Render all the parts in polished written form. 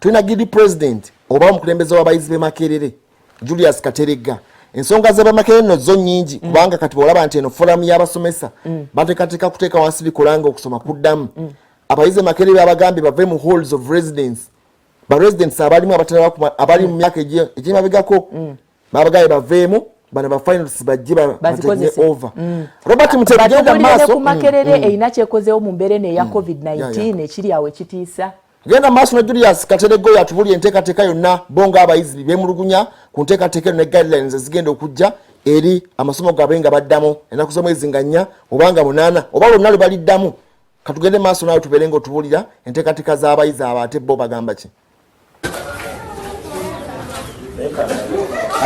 Tulina guild president oba omukulembeze w'abayizi b'e Makerere, Julius Kateregga. Ensonga z'abamakerere nno zo nnyingi, kubanga kati bw'olaba nti eno forum y'abasomesa bateekateeka kuteeka wansi bikola nga okusoma kuddamu. Abayizi e Makerere babagambye bave mu halls of residence. Ba residents abalimu abatera abali mu myaka egy'emabegako babagambye baveemu, bano ba finalists bajje bazikozese. Batake over. Robert Mutebi, genda Batubuulire ne maaso. ku Makerere erina kyekozeewo mu mbeera eno eya COVID-19 ekiri awo ekitiisa. Genda maaso ne Julius Kateregga oyo atubulira enteekateeka yonna. Bo ng'abayizi beemulugunya ku nteekateeka eno ne guidelines ezigenda okujja eri amasomo gaabwe nga baddamu ennaku z'omwezi nga 4 oba nga 8 oba lwonna lwe baliddamu. Katugende maaso naawe tubeere nga otubulira enteekateeka z'abayizi abo, ate bo bagamba ki?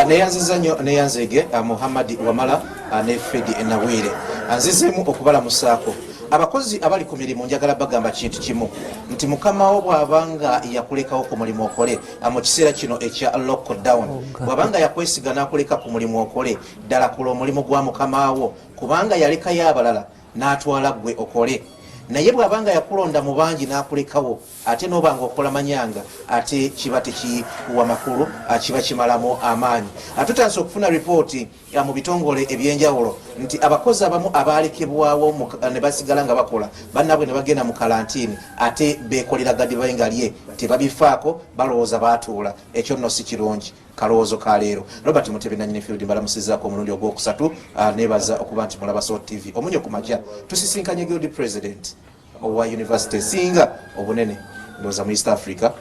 Neyanziza nnyo, neyanzege Muhammad Wamala ne Fredi Nawire. Nzizeemu okubalamusaako. Abakozi abali ku mirimu, njagala bagamba kintu kimu nti mukamawo bw'abanga yakulekawo ku mulimu okole mu kiseera kino ekya lockdown, bw'abanga yakwesiga n'akuleka ku mulimu okole, ddala kola omulimu gwa mukamawo, kubanga yalekayo abalala n'atwala ggwe okole. Naye bw'abanga yakulonda mu bangi n'akulekawo ate n'oba nga okola manyanga, ate kiba tekiwa makulu, kiba kimalamu amaanyi. Tutandise okufuna ripooti mu bitongole ebyenjawulo nti abakozi abamu abalekebwawo ne basigala nga bakola, bannaabwe ne bagenda mu kalantiini, ate bekolera gadibaye lye tebabifaako, balowooza baatuula. Ekyo nno si kirungi. Kalowoozo ka leero. Robert Mutebi nanyini field, mbalamusizaako omulundi ogwokusatu. Nebaza okuba nti mulaba Salt TV omunyo ku makya. Tusisinkanye guild president owa university esinga obunene ndowooza mu East Africa,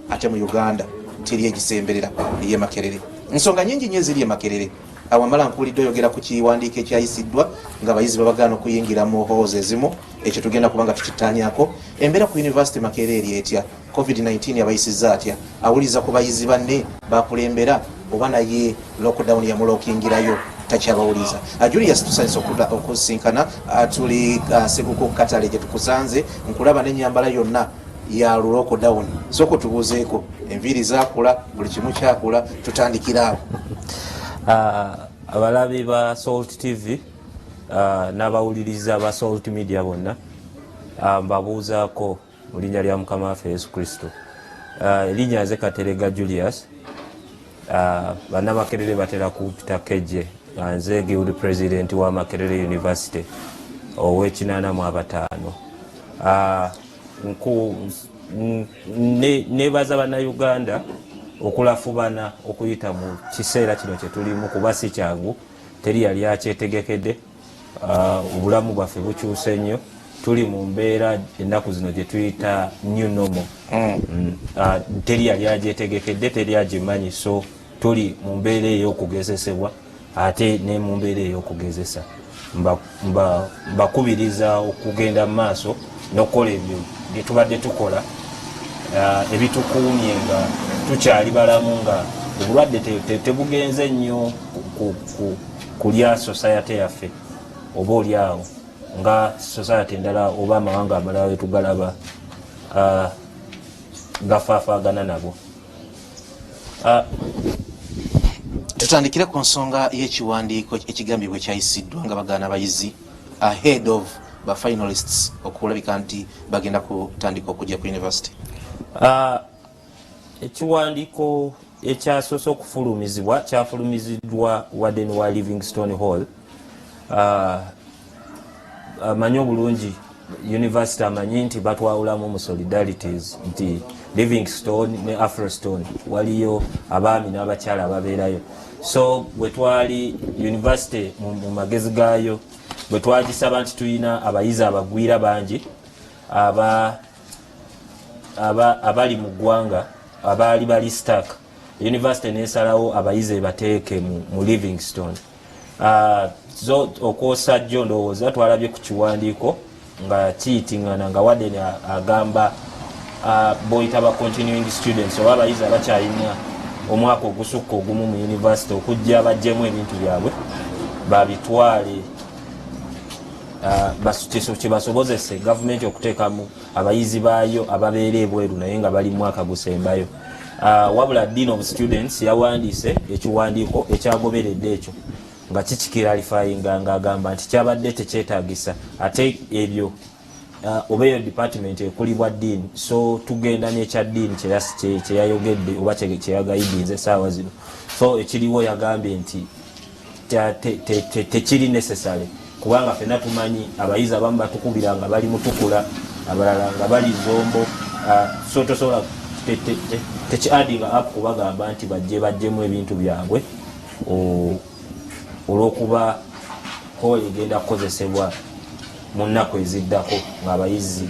ate mu Uganda teri egisemberera, eye Makerere. Ensonga nyingi nnyo eziri e Makerere. Awamala nkuwulidde oyogera ku kiwandiiko ekyayisiddwa nga abayizi babagaana okuyingira mu halls ezimu. Ekyo tugenda kuba nga tukitanyako. Embeera ku university Makerere eri etya? COVID-19 abayisizza atya? Awuliza ku bayizi banne bakulembera oba naye lockdown yamulokingirayo takyabawuliza? Julius, tusanyusa okusinkana. Tuli Seguku katale gye tukusanze, nkulaba n'ennyambala yonna ya lockdown. Sooka otubuuzeeko, enviiri zakula, buli kimu kyakula, tutandikira awo. Abalabi ba Salt TV n'abawuliriza ba Salt Media bonna, mbabuuzaako mu linnya lya Mukama waffe Yesu Kristo. Erinnya nze Katerega Julius. Bannamakerere batera kumpita Keje, nga nze guild president wa Makerere University ow'e-85. Nebaza bannayuganda okulafubana okuyita mu kiseera kino kyetulimu, kuba si kyangu, teri yali akyetegekedde. Obulamu bwaffe bukyuse nnyo, tuli mu mbeera ennaku zino gye tuyita new normal. Teri yali agyetegekedde, teri agimanyi, so tuli mu mbeera ey'okugezesebwa ate ne mu mbeera ey'okugezesa. Mbakubiriza okugenda mu maaso n'okukola ebyo bye tubadde tukola ebitukuumye nga tukyali balamu, nga obulwadde tebugenze nnyo kulya society yaffe oba oli awo nga society endala oba amawanga amalala wetugalaba gafaafaagana nabo. Tutandikire ku nsonga y'ekiwandiiko ekigambibwa ekyayisiddwa nga bagaana abayizi ahead of ba finalists okulabika nti bagenda kutandika okujja ku university. Ekiwandiiko ekyasoose okufulumizibwa kyafulumiziddwa warden wa Livingstone Hall. Amanyi obulungi university, amanyi nti batwawulamu mu solidarities nti Livingstone ne Afrostone, waliyo abaami n'abakyala ababeerayo. So bwe twali university mu magezi gaayo bwe twagisaba nti tulina abayizi abagwira bangi abali mu ggwanga abaali bali stuck, university nesalawo abayizi ebateeke mu Livingstone. So okwosa jjo ndowooza twalabye ku kiwandiiko nga kiyitiŋŋana nga warden agamba boyita ba continuing students oba abayizi abakyalina omwaka ogusukka ogumu mu university okujja bajjemu ebintu byabwe babitwale, kibasobozese gavumenti okuteekamu abayizi baayo ababeera ebweru naye nga bali mwaka gusembayo. Wabula dean of students yawandiise ekiwandiiko ekyagoberedde ekyo nga kikiclarifyinga, ng'agamba nti kyabadde tekyetagisa, ate ebyo Oba eyo department ekulibwa dean, so tugenda nekya dean kyeyayogedde oba kyeyagayidinze esaawa zino. So ekiriwo, yagambye nti tekiri necessary, kubanga fenna tumanyi abayizi abamu batukubira nga bali Mutukula, abalala nga bali Zombo. So tosobola tekiaddinga up kubagamba nti bajje bajjemu ebintu byabwe olwokuba hall egenda kukozesebwa mu nnaku eziddako ng'abayizi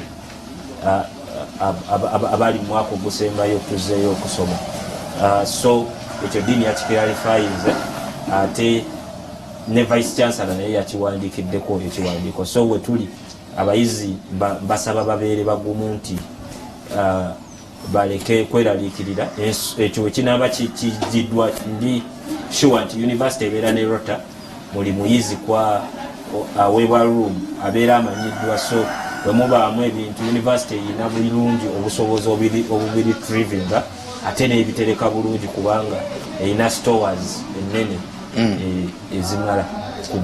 abali mu mwaka ogusembayo tuzeeyo okusoma. So ekyo dean yakiclarifyinze, ate ne vice chancellor naye yakiwandiikiddeko ekiwandiiko. So we tuli abayizi basaba babeere bagumu nti baleke kweraliikirira. Ekyo wekinaaba kigiddwa, ndi sure nti university ebeera ne rota, buli muyizi kwa aweebwa room abeera amanyiddwa. So bwemubaamu ebintu, university erina bulungi obusobozi obubiretrievinga, ate n'ebitereka bulungi, kubanga erina stores ennene ezimala ku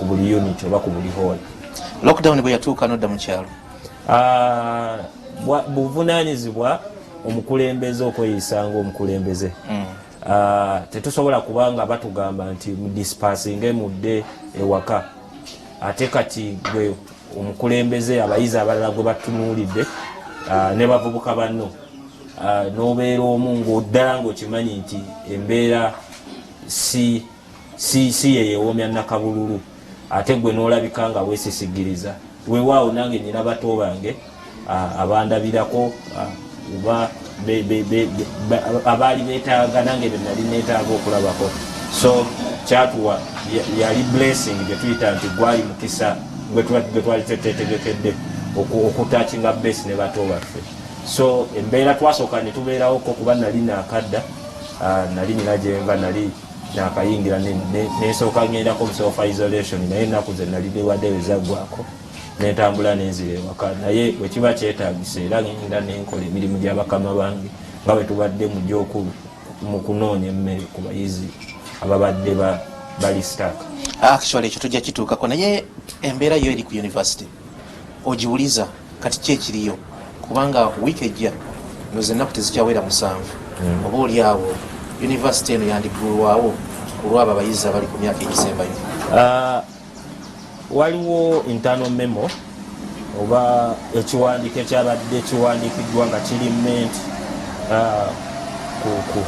buli unit oba ku buli hall. Lockdown bwe yatuuka, nodda mu kyalo? Ah, buvunanyizibwa omukulembeze okweyisa nga omukulembeze. Ah, tetusobola kubanga batugamba nti mudispersinge mudde ewaka, ate kati gwe omukulembeze abayizi abalala gwe batunuulidde, ne bavubuka banno, n'obeera omu ng'oddala ng'okimanyi nti embeera si yeyewoomya nakabululu, ate gwe n'olabika nga weesisigiriza. Weewaawo nange nyina bato bange abandabirako, oba abaali beetaaga nange be nali neetaaga okulabako. So kyatuwa yali blessing gye tuyita nti gwali mukisa gwe twali tetegekedde okutouchinga base ne bato baffe. So embeera twasooka ne tubeerawoko, kuba nali nakadda, nali nina gyenva, nali nakayingira, nensooka ngendako mu self isolation, naye ennaku ze nali newadde wezaggwako nentambula nenzira ewaka. Naye bwekiba kyetagisa, era ngenda nenkola emirimu gyabakama bange nga bwe tubadde mu kunoonya emmere ku bayizi ababadde bali stuck. Actually ekyo tujja kituukako, naye embeera yo eri ku university ogiwuliza kati ki ekiriyo? Kubanga wiiki ejja noza ennaku tezikyawera 7, oba oli awo university eno yandigulwawo ku lwabo abayizi abali ku myaka egisembayo. Ah, waliwo internal memo oba ekiwandiiko ekyabadde kiwandiikiddwa nga kiri meant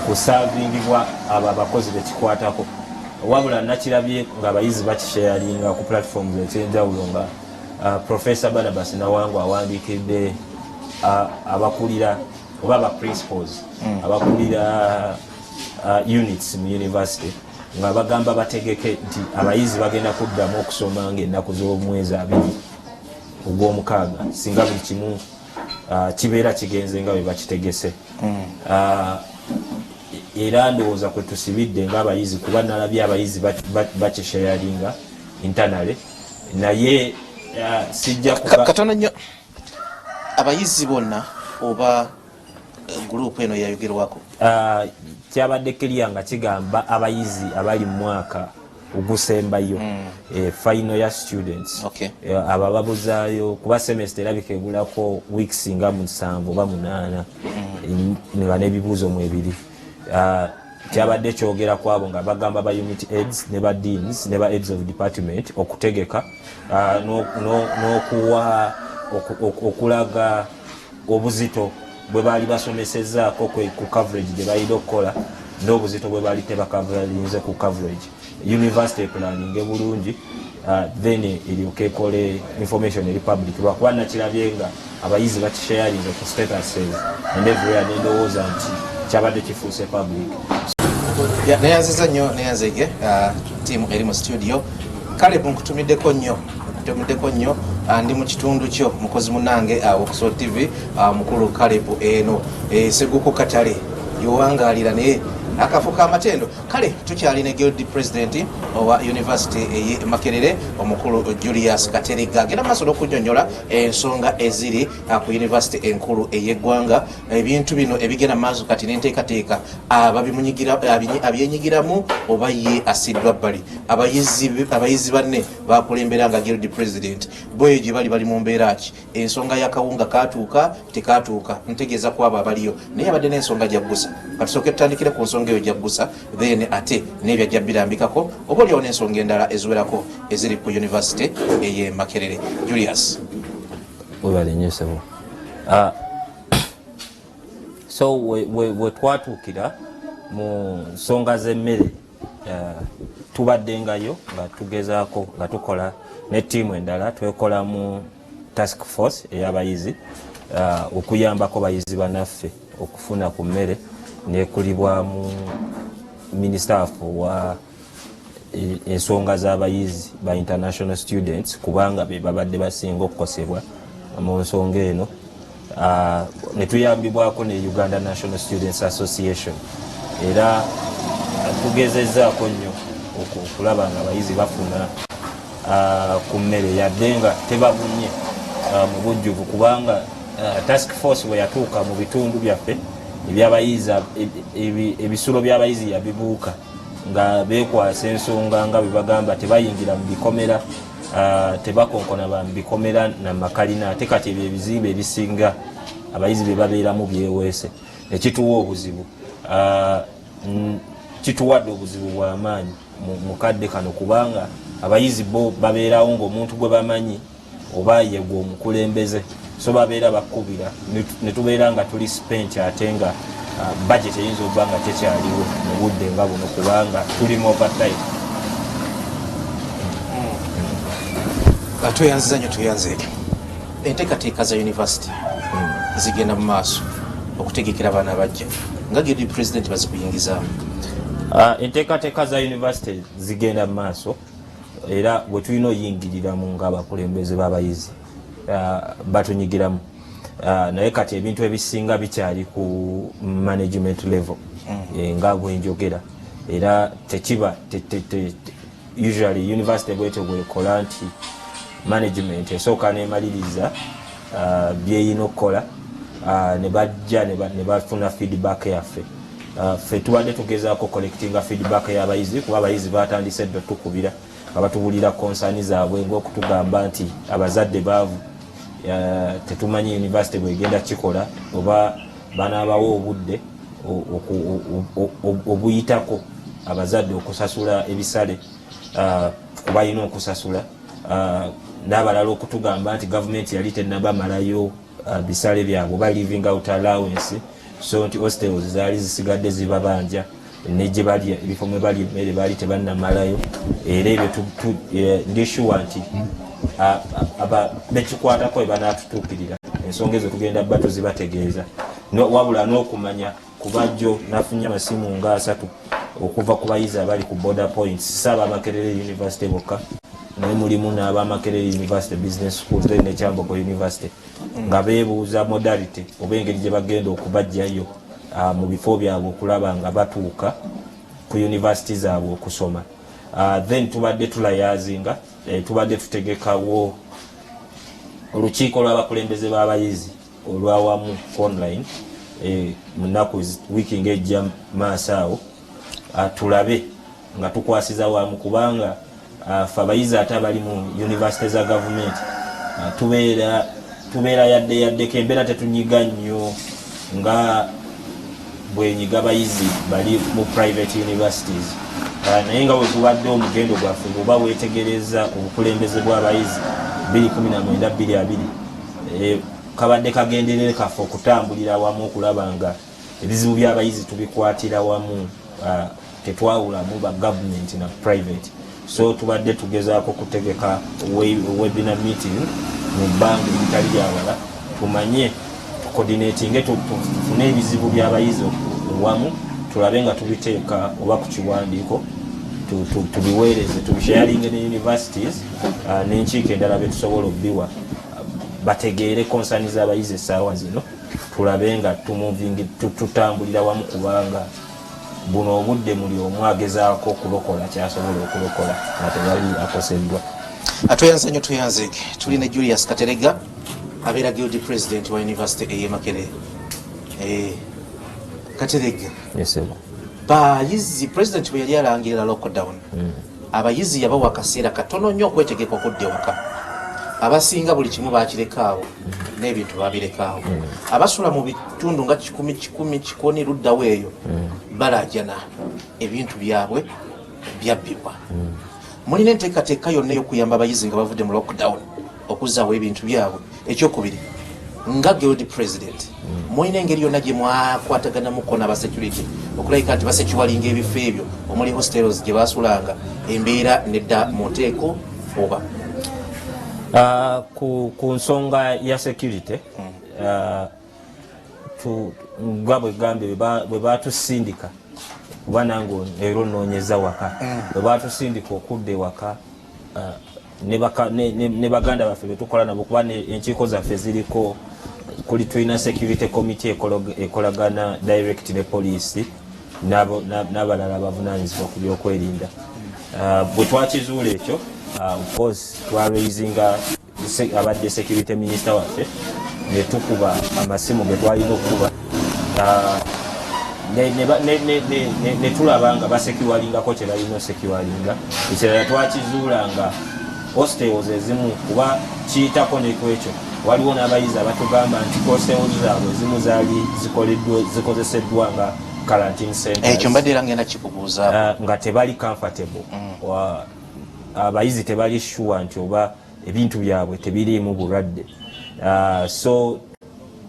kuservingibwa abo abakozi bekikwatako, wabula nakirabye ng'abayizi bakisharinga ku platforms ekyenjawulo nga Professor Barnabas Nawangu awandiikidde abakulira oba aba principals abakulira units mu university, nga bagamba bategeke nti abayizi bagenda kuddamu okusoma ngaennaku z'omwezi 20 ogw'omukaaga, singa buli kimu kibeera kigenze nga bwe bakitegese. Era ndowooza kwe tusibidde ng'abayizi, kuba nalabye abayizi bakisharinga internally, naye sijja kuba Katono nnyo, abayizi bonna oba gurupu eno yayogerwako? Kyabadde clear nga kigamba abayizi abali mu mwaka ogusembayo, final year students. Abo ababuzaayo, kuba semester erabika egulako weeks nga 7 oba 8, nga n'ebibuuzo mwebiri. Kyabadde kyogera ku abo nga bagamba ba unit heads ne ba deans ne ba heads of department okutegeka, n'okuwa okulaga obuzito bwe baali basomesezaako ku coverage gye balina okukola, n'obuzito bwe baali tebakavalinze ku coverage. University planninge bulungi, then eryoke ekole information eri public, lwakuba nakirabye nga abayizi bakisharinze ku statuses and everywhere, nendowooza nti kyabadde kifuuse public. Neyanziza nnyo, neyanzege tiimu eri mu studio. Kale nkutumiddeko nnyo, nkutumiddeko nnyo. Ndi mu kitundu kyo, mukozi munange Oxford TV, mukulu Caleb eno, Seguku Katale yowangalira, naye Akafo k'amatendo. Kale tukyali ne guild president owa university eye Makerere, omukulu Julius Katerega, agenda maaso n'okunnyonnyola ensonga eziri ku university enkulu ey'eggwanga, ebintu bino ebigenda maaso kati n'enteekateeka abyenyigiramu oba ye asiddwa bbali. Abayizi banne bakulembera nga guild president boyo gye bali, bali mu mbeera ki? Ensonga y'akawunga katuuka tekatuuka? Ntegeeza ku abo abaliyo, naye abadde n'ensonga gyaggusa. Katusooke tutandikire ku nsonga eyo gyaggusa, then ate n'ebyajja birambikako oba oliawo n'ensonga endala eziwerako eziri ku university ey'e Makerere. Julius. Webale nnyo, sebo. So we twatuukira mu nsonga z'emmere, tubaddengayo nga tugezaako nga tukola ne ttiimu endala, twekola mu task force ey'abayizi okuyambako bayizi bannaffe okufuna ku mmere, nekulibwamu minisita waffe owa ensonga z'abayizi ba international students, kubanga be babadde basinga okukosebwa mu nsonga eno. Ne tuyambibwako ne Uganda National Students Association, era tugezezaako nnyo okulaba nga abayizi bafuna ku mmere, yadde nga tebabunye mu bujjuvu, kubanga task force bwe yatuuka mu bitundu byaffe ebyabayizi, ebisulo by'abayizi yabibuuka nga bekwasa ensonga nga bwe bagamba tebayingira mu bikomera, tebakonkona ba mu bikomera namakalina. Ate kati ebyo ebizimbe ebisinga abayizi bye babeeramu byeweese, nekituwa obuzibu. Kituwadde obuzibu bw'amaanyi mu kadde kano, kubanga abayizi bo babeerawo ng'omuntu gwe bamanyi oba yegwe omukulembeze, so babeera bakubira ne tubeera nga tuli spent, ate nga budget eyinza okuba nga tekyaliwo mu budde nga buno, kubanga tuli mu overtime. Tweyanziza nnyo, tweyanzeeke. Enteekateeka za university zigenda mu maaso okutegekera abaana abajja, nga guild president bazikuyingizaamu? Enteekateeka za university zigenda mu maaso, era bwe tulina oyingiriramu ng'abakulembeze b'abayizi, batunyigiramu. Naye kati ebintu ebisinga bikyali ku management level. Nga bwenjogera, era tekiba usually university bwetyo bwekola nti management esooka nemaliriza byeyina okukola, ne bajja ne bafuna feedback yaffe. Ffe tubadde tugezaako collectinga feedback y'abayizi, kuba abayizi batandise dda tukubira nga batubulira concerns zaabwe, ngaokutugamba nti abazadde baavu, tetumanyi university bwegenda kikola oba banaabawo obudde obuyitako abazadde okusasula ebisale kubalina okusasula, n'abalala okutugamba nti gavumenti yali tenabamalayo bisale byabwe oba living out allowance, so nti hostels zaali zisigadde zibabanja, negye balya, ebifo mwe balya emmere baali tebannamalayo. Era ebyo ndi sure nti bekikwatako bwe banaatutuukirira, ensonga ezo tugenda bba tuzibategeeza. Wabula n'okumanya kubajjo nafunye amasimu nga 30 okuva ku bayizi abali ku border points, si abamakerere University bokka, naye mulimu n'abamakerere University Business School, then ne Kyambogo University, nga beebuuza modality oba engeri gye bagenda okubajjayo mu bifo byabwe okulaba nga batuuka ku university zaabwe okusoma. Then tubadde tuliaisinga, tubadde tutegekawo olukiiko lw'abakulembeze b'abayizi olwawamu online mu nnaku wiiki ng'ejja maaso awo, tulabe nga tukwasiza wamu, kubanga ffe abayizi ate abali mu university za gavumenti, tubeera yadde yaddeko embeera tetunyiga nnyo nga bwenyiga bayizi bali mu private universities. Naye nga bwe gubadde omugendo gwaffe, bwoba wetegereza obukulembeze bw'abayizi 2019 20, kabadde kagenderere kaffe okutambulira wamu okulaba nga ebizibu by'abayizi tubikwatira wamu, tetwawulamu ba government na private. So tubadde tugezaako kutegeka webinar meeting mu bbanga eritali lyawala, tumanye tucoordinatinge, tufune ebizibu by'abayizi wamu, tulabe nga tubiteeka oba ku kiwandiiko, tubiweereze, tubisharinge ne universities n'enkiiko endala betusobola obbiwa, bategeere concerns z'abayizi essaawa zino, tulabe nga tutambulira wamu, kubanga Buno obudde muli omu agezaako okulokola kyasobola okulokola nga tewali akoseddwa. Tweyanze nnyo, tweyanzeege. Tuli ne Julius Katerega, abeera guild president wa university ey'e Makerere. Katerega, Yes, sir. bayizi, president bwe yali alangirira lockdown, abayizi yabawa akaseera katono nnyo okwetegeka okudda ewaka. Abasinga buli kimu bakirekaawo, n'ebintu babirekaawo. Abasula mu bitundu nga kikumi kikumi kikoni luddawo eyo balajana ebintu byabwe byabbibwa. Mulina enteekateeka yonna ey'okuyamba abayizi nga bavudde mu lockdown okuzzaawo ebintu byabwe? Ekyokubiri, nga guild president, mulina engeri yonna gye mwakwataganamuko n'aba security okulabika nti basecuringa ebifo ebyo omuli hostels gye basulanga, embeera nedda mu nteeko oba? Ku nsonga ya security, nga bwe gambye, bwe batusindika, kuba nange era onoonyeza waka, bwe batusindika okudda ewaka, ne baganda baffe betukola nabo, kuba enkiiko zaffe ziriko kuli, tulina security committee ekolagana direct ne poliisi n'abalala abavunanyizibwa ku byokwerinda. Bwe twakizuula ekyo, of course twaraisinga abadde security minister waffe ne tukuba amasimu ge twalina okukuba, ne tulaba nga basecuringako kye balina osecuringa. Ekirala, twakizuula nga hostels ezimu, kuba kiyitako ne ku ekyo, waliwo n'abayizi abatugamba nti hostels zaabwe ezimu zaali zikozeseddwa nga quarantine centers. Ekyo mbadde era ngenda kikubuuzaako. Nga tebali comfortable. Abayizi tebali sure nti oba ebintu byabwe tebiriimu bulwadde. So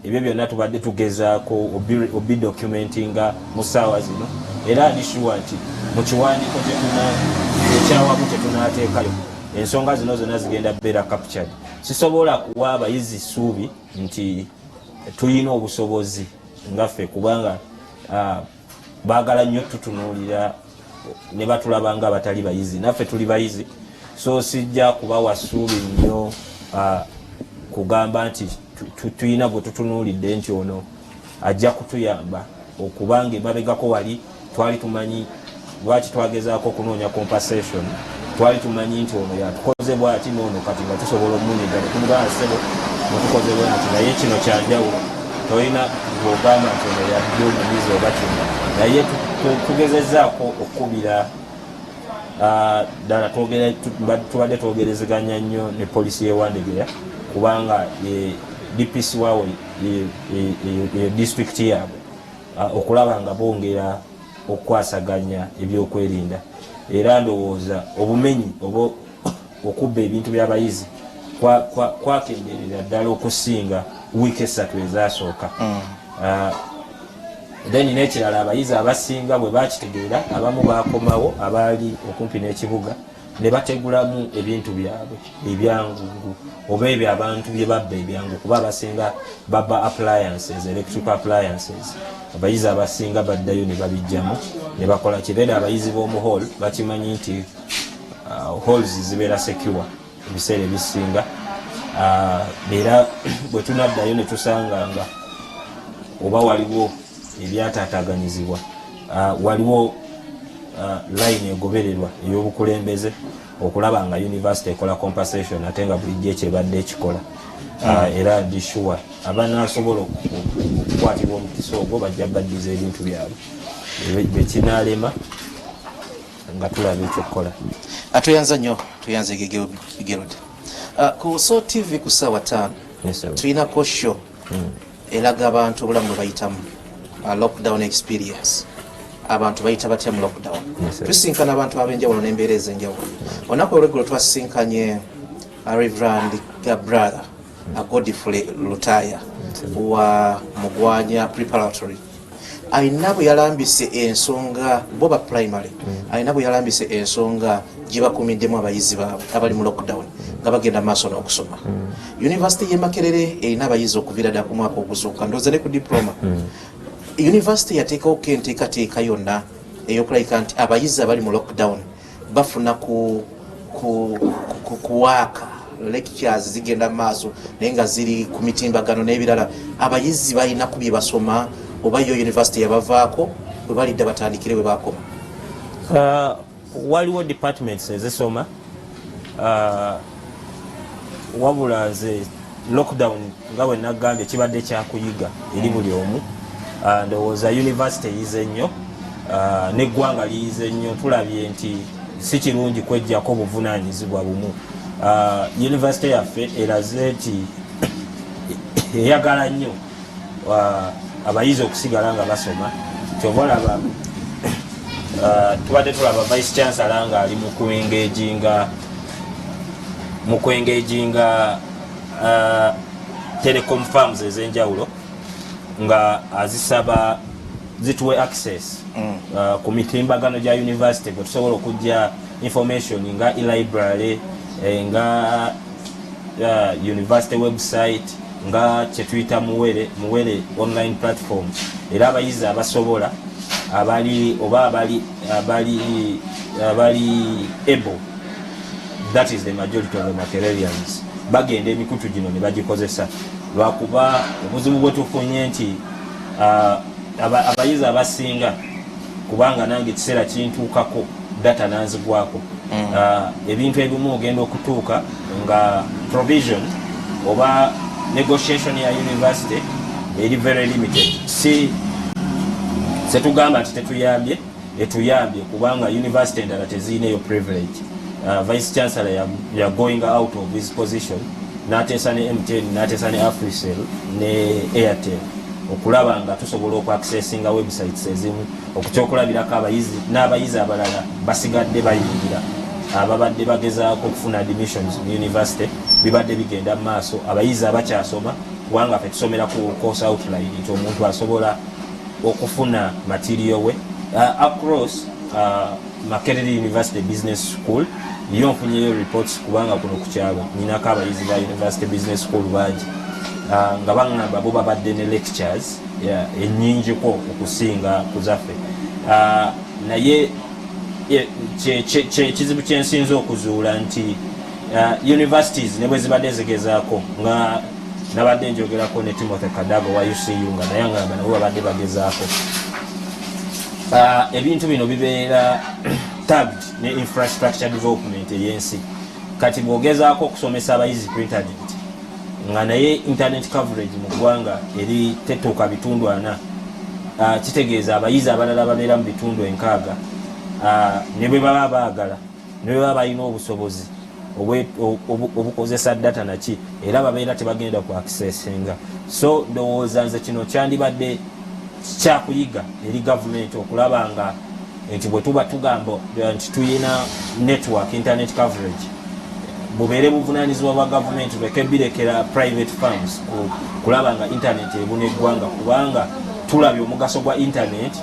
ebyo byonna tubadde tugezaako obidocumentinga mu ssaawa zino, era ndi sure nti mu kiwandiiko ekyawamu kyetunateekayo, ensonga zino zonna zigenda beera captured. Sisobola kuwa abayizi ssuubi nti tulina obusobozi nga ffe, kubanga baagala nnyo tutunuulira ne batulaba nga abatali bayizi. Naffe tuli bayizi, so sijja kubawa ssuubi nnyo kugamba nti tulina gwe tutunuulidde nti ono ajja kutuyamba, okubanga emabegako wali twali tumanyi lwaki twagezaako okunoonya compensation. Twali tumanyi nti ono yatukoze bwati noono, kati nga tusobola omunyiga netumugamba, "Ssebo, mutukoze bwe muti." Naye kino kyanjawulo, tolina bwogamba nti ono yadde omuyizi oba kino. Naye tugezezaako okukubira ddala, tubadde twogerezeganya nnyo ne polisi y'e Wandegeya, kubanga DPC waawe eyo disitulikiti yaabwe, okulaba nga bongera okukwasaganya ebyokwerinda. Era ndowooza obumenyi oba okubba ebintu by'abayizi kwakenderera ddala okusinga wiiki 3 ezasooka. Then n'ekirala, abayizi abasinga bwe bakitegeera, abamu bakomawo abaali okumpi n'ekibuga ne bategulamu ebintu byabwe ebyangu oba ebyo abantu bye babba ebyangu, kuba abasinga babba appliances, electrical appliances. Abayizi abasinga baddayo ne babijjamu ne bakola kibeera. Abayizi b'omu hall bakimanyi nti halls zibeera secure ebiseera ebisinga. Era bwe tunaddayo ne tusanga nga oba waliwo ebyataataganyizibwa, waliwo line egobererwa ey'obukulembeze okulaba nga university ekola compensation, ate nga bulijjo ekyebadde ekikola. Era ndi sure abanaasobola okukwatibwa omukisa ogwo bajja baddiza ebintu byabwe. Bekinaalema nga tulaba ekyokukola. Tweyanza nnyo, tweyanze Gerald. Ku So TV ku ssaawa 5 Yes, sir. tulinako show eraga abantu obulamu bwe bayitamu, lockdown experience, abantu bayita batya mu lockdown. Yes, sir. Tusinkana abantu ab'enjawulo n'embeera ez'enjawulo. Olunaku olweggulo twasisinkanye Reverend brother Godfrey Lutaya wa Mugwanya Preparatory. Alina bwe yalambise ensonga bo ba primary, alina bwe yalambise ensonga gye bakumiddemu abayizi baabwe abali mu lockdown nga bagenda maaso n'okusoma. University y'e Makerere erina abayizi okuviira ddala ku mwaka ogusooka, ndowooza ne ku diploma. University yateekawoko enteekateeka yonna ey'okulabika nti abayizi abali mu lockdown bafuna ku waaka, lectures zigenda mu maaso naye nga ziri ku mitimbagano n'ebirala, abayizi balina ku bye basoma, oba yo university yabavaako? Bwe balidda batandikire bwe bakoma. Waliwo departments ezisoma, wabula nze lockdown nga bwe nagambye kibadde kyakuyiga eri buli omu. Ndowooza university eyize nnyo, neggwanga liyize nnyo. Tulabye nti si kirungi kwejjako buvunanyizibwa bumu. University yaffe eraze nti eyagala nnyo abayizi okusigala nga basoma. Kyova olaba tubadde tulaba vice chancellor nga ali mu kuengaginga telecom firms ez'enjawulo nga azisaba zituwe access ku mitimbagano gya university kwe tusobola okujja information nga e-library, nga university website, nga kyetuyita Muwere online platform. Era abayizi abasobola abali oba abali able, that is the majority of the Makererians, bagenda emikutu gino ne bagikozesa, lwakuba obuzibu bwe tufunye nti abayizi abasinga, kubanga nange ekiseera kintuukako data nanzigwako. Ebintu ebimu ogenda okutuuka nga provision oba negotiation ya university eri very limited. Si setugamba nti tetuyambye, etuyambye, kubanga university endala teziyina privilege. Vice chancellor ya going out of his position n'ateesa ne MTN, n'ateesa ne Africell ne Airtel okulaba nga tusobola okuaccessinga websites ezimu. Okukyokulabirako, abayizi n'abayizi abalala basigadde bayingira, ababadde bagezaako okufuna admissions mu university bibadde bigenda mu maaso. Abayizi abakyasoma, kubanga ffe tusomera ku course outline nti omuntu asobola okufuna material we across Makerere University Business School, yo nfunyeyo reports, kubanga kuno ku kyalo nyinako abayizi ba University Business School bangi, nga baŋŋamba bo babadde ne lectures, yeah, ennyingiko okusinga ku zaffe. Naye ekizibu kyensinza okuzuula nti universities ne bwe zibadde zigezaako, nga nabadde njogerako ne Timothy Kadaga wa UCU, nga naye angamba nabo babadde bagezaako. Ebintu bino bibeera tagged ne infrastructure development ey'ensi. Kati bw'ogezaako okusomesa abayizi ku internet, nga naye internet coverage mu ggwanga eri tetuuka bitundu 40, kitegeeza abayizi abalala babeera mu bitundu 60, ne bwe baba baagala, ne bwe baba balina obusobozi obukozesa data naki, era babeera tebagenda ku accessinga. So ndowooza nze kino kyandibadde kyakuyiga eri gavumenti okulaba nga nti bwe tuba tugamba nti tuyina network internet coverage, bubeere buvunanyizibwa bwa gavumenti, tuleke birekera private firms kulaba nga internet ebuna eggwanga, kubanga tulabye omugaso gwa internet.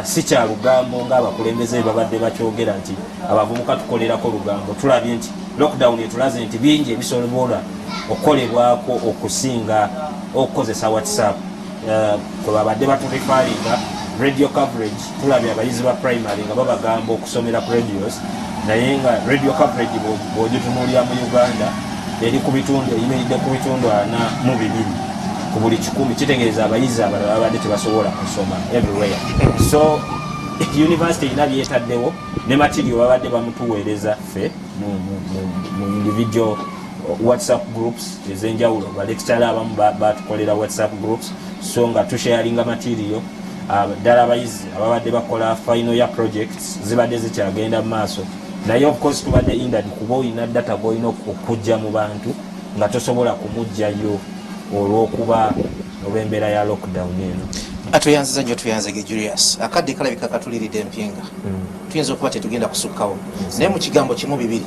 Si kya lugambo ng'abakulembeze babadde bakyogera nti abavubuka tukolerako lugambo. Tulabye nti lockdown etulaze nti bingi ebisobola okukolebwako okusinga okukozesa WhatsApp, kwe babadde batureferringa radio coverage. Tulabye abayizi ba primary nga babagamba okusomera ku radios, naye nga radio coverage bw'ogitunuulira mu Uganda eri ku bitundu, eyimiridde ku bitundu 42 ku buli 100. Kitegeeza abayizi abalala babadde tebasobola kusoma everywhere. So university erina byetaddewo ne material babadde bamutuweereza ffe mu individual WhatsApp groups ez'enjawulo. Balecturer abamu batukolera WhatsApp groups, so nga tusharinga material. Ddala abayizi ababadde bakola final year projects zibadde zikyagenda mu maaso, naye of course tubadde hindered kuba olina data gwolina okujja mu bantu nga tosobola kumugjayo olw'okuba olw'embeera ya lockdown eno. Atuyanziza nnyo, tuyanzege Julius. Akadde kalabika katuliridde empinga, tuyinza okuba tetugenda kusukkawo, naye mu kigambo kimu bibiri,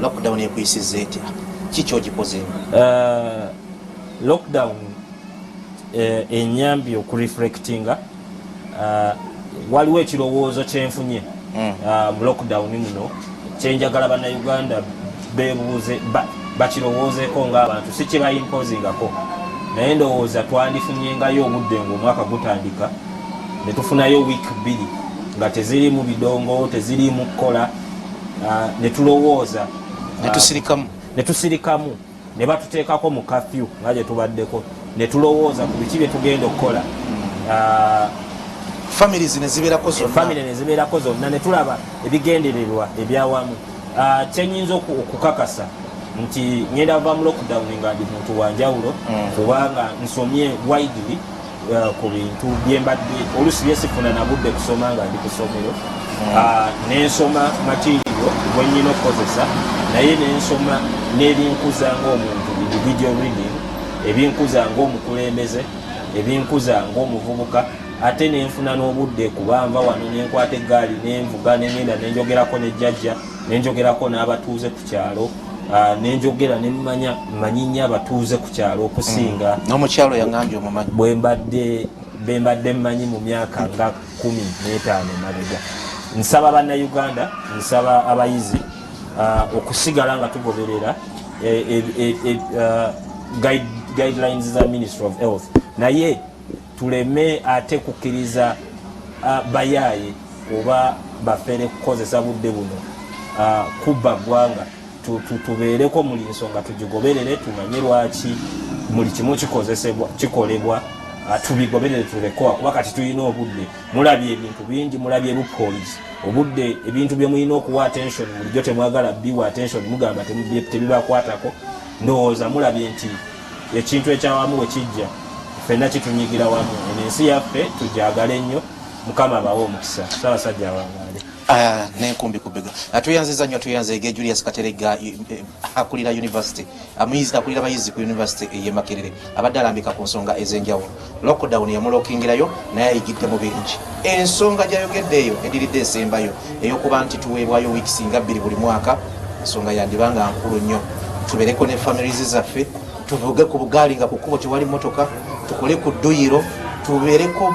lockdown ekuyisizza etya? Kiki ogikozeemu? Lockdown enyambye okureflectinga. Waliwo ekirowoozo kyenfunye mu lockdown muno kyenjagala Bannayuganda bebuuze, bakirowoozeeko ng'abantu, si kyebayimpozingako, naye ndowooza twandifunyengayo obudde ngaomwaka gutandika ne tufunayo wiiki 2 nga tezirimu bidongo, tezirimu kukola, ne tulowooza, netusirikamu. Ne tusirikamu, ne batuteekako mu kafyu nga gye tubaddeko, ne tulowooza ku biki bye tugenda okukola. Families ne zibeerako zonna. Family ne zibeerako zonna, ne tulaba ebigendererwa ebyawamu. Kyenyinza okukakasa nti ngenda va mu lockdown nga ndi muntu wanjawulo, kubanga nsomye widely ku bintu byembadde olusi byesifuna na budde kusoma nga ndi ku ssomero. Nensoma material gwenyina okukozesa, naye nensoma n'ebinkuza ng'omuntu, individual reading, ebinkuza ng'omukulembeze, ebinkuza ng'omuvubuka. Ate nenfuna n'obudde, kuba nva wano nenkwata eggaali, nenvuga, nengenda nenjogerako ne jjajja, nenjogerako n'abatuuze ku kyalo. Nenjogera nemmanya mmanyi nnyo abatuuze ku kyalo okusinga N'omukyalo yaŋambye omumanyi. Bwe mbadde bembadde mmanyi mu myaka nga 15 emabega. Nsaba Bannayuganda, nsaba abayizi okusigala nga tugoberera guidelines za Ministry of Health, naye tuleme ate kukkiriza bayaaye oba bafere kukozesa budde buno kubba ggwanga. Tubeereko muli nsonga tugigoberere, tumanye lwaki buli kimu kikozesebwa, kikolebwa, tubigoberere, tulekowa, kuba kati tulina obudde. Mulabye ebintu bingi, mulabye loopholes, obudde, ebintu bye mulina okuwa attention bulijjo temwagala biwa attention, mugamba tebibakwatako. Ndowooza mulabye nti ekintu ekyawamu bwe kijja, ffenna kitunyigira wamu. Eno ensi yaffe tujagale nnyo. Mukama abawe omukisa. Ssaabasajja awangaale. N'enkumbi ku bbega. Tweyanziza nnyo, tweyanzeege Julius Kateregga, akulira university, amuyizi, akulira abayizi ku university ey'e Makerere, abadde alambika ku nsonga ez'enjawulo. Lockdown yamulokingirayo, naye ayigiddemu bingi. Ensonga gyayogedde eyo ediridde esembayo ey'okuba nti tuweebwayo weeks nga 2 buli mwaka, ensonga yandibanga nkulu nnyo. Tubeereko ne families zaffe, tuvuge ku bugaali nga ku kkubo tewali motoka, tukole ku dduyiro, tubeereko,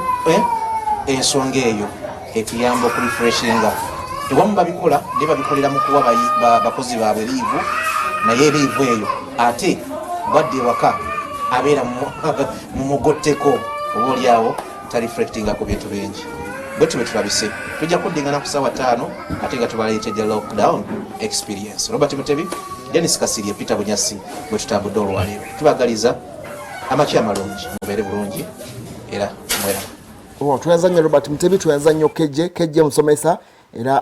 ensonga eyo etuyamba okurefreshinga. Ewamu babikola, naye babikolera mu kuwa bakozi baabwe leave, naye leave eyo ate bwadde ewaka abeera mu mugotteko, oba oliawo tareflectinga ku bintu bingi. Bwe tube tulabise, tujja kuddingana ku saawa 5, ate nga tubaleetedde lockdown experience. Robert Mutebi, Denis Kasirye, Peter Bunyasi, bwe tutambudde olwaleero. Tubagaliza amakya amalungi, mubeere bulungi era mweraba. Oh, tweyanza nnyo Robert Mutebi, tweyanza nnyo Kejje Kejje musomesa era.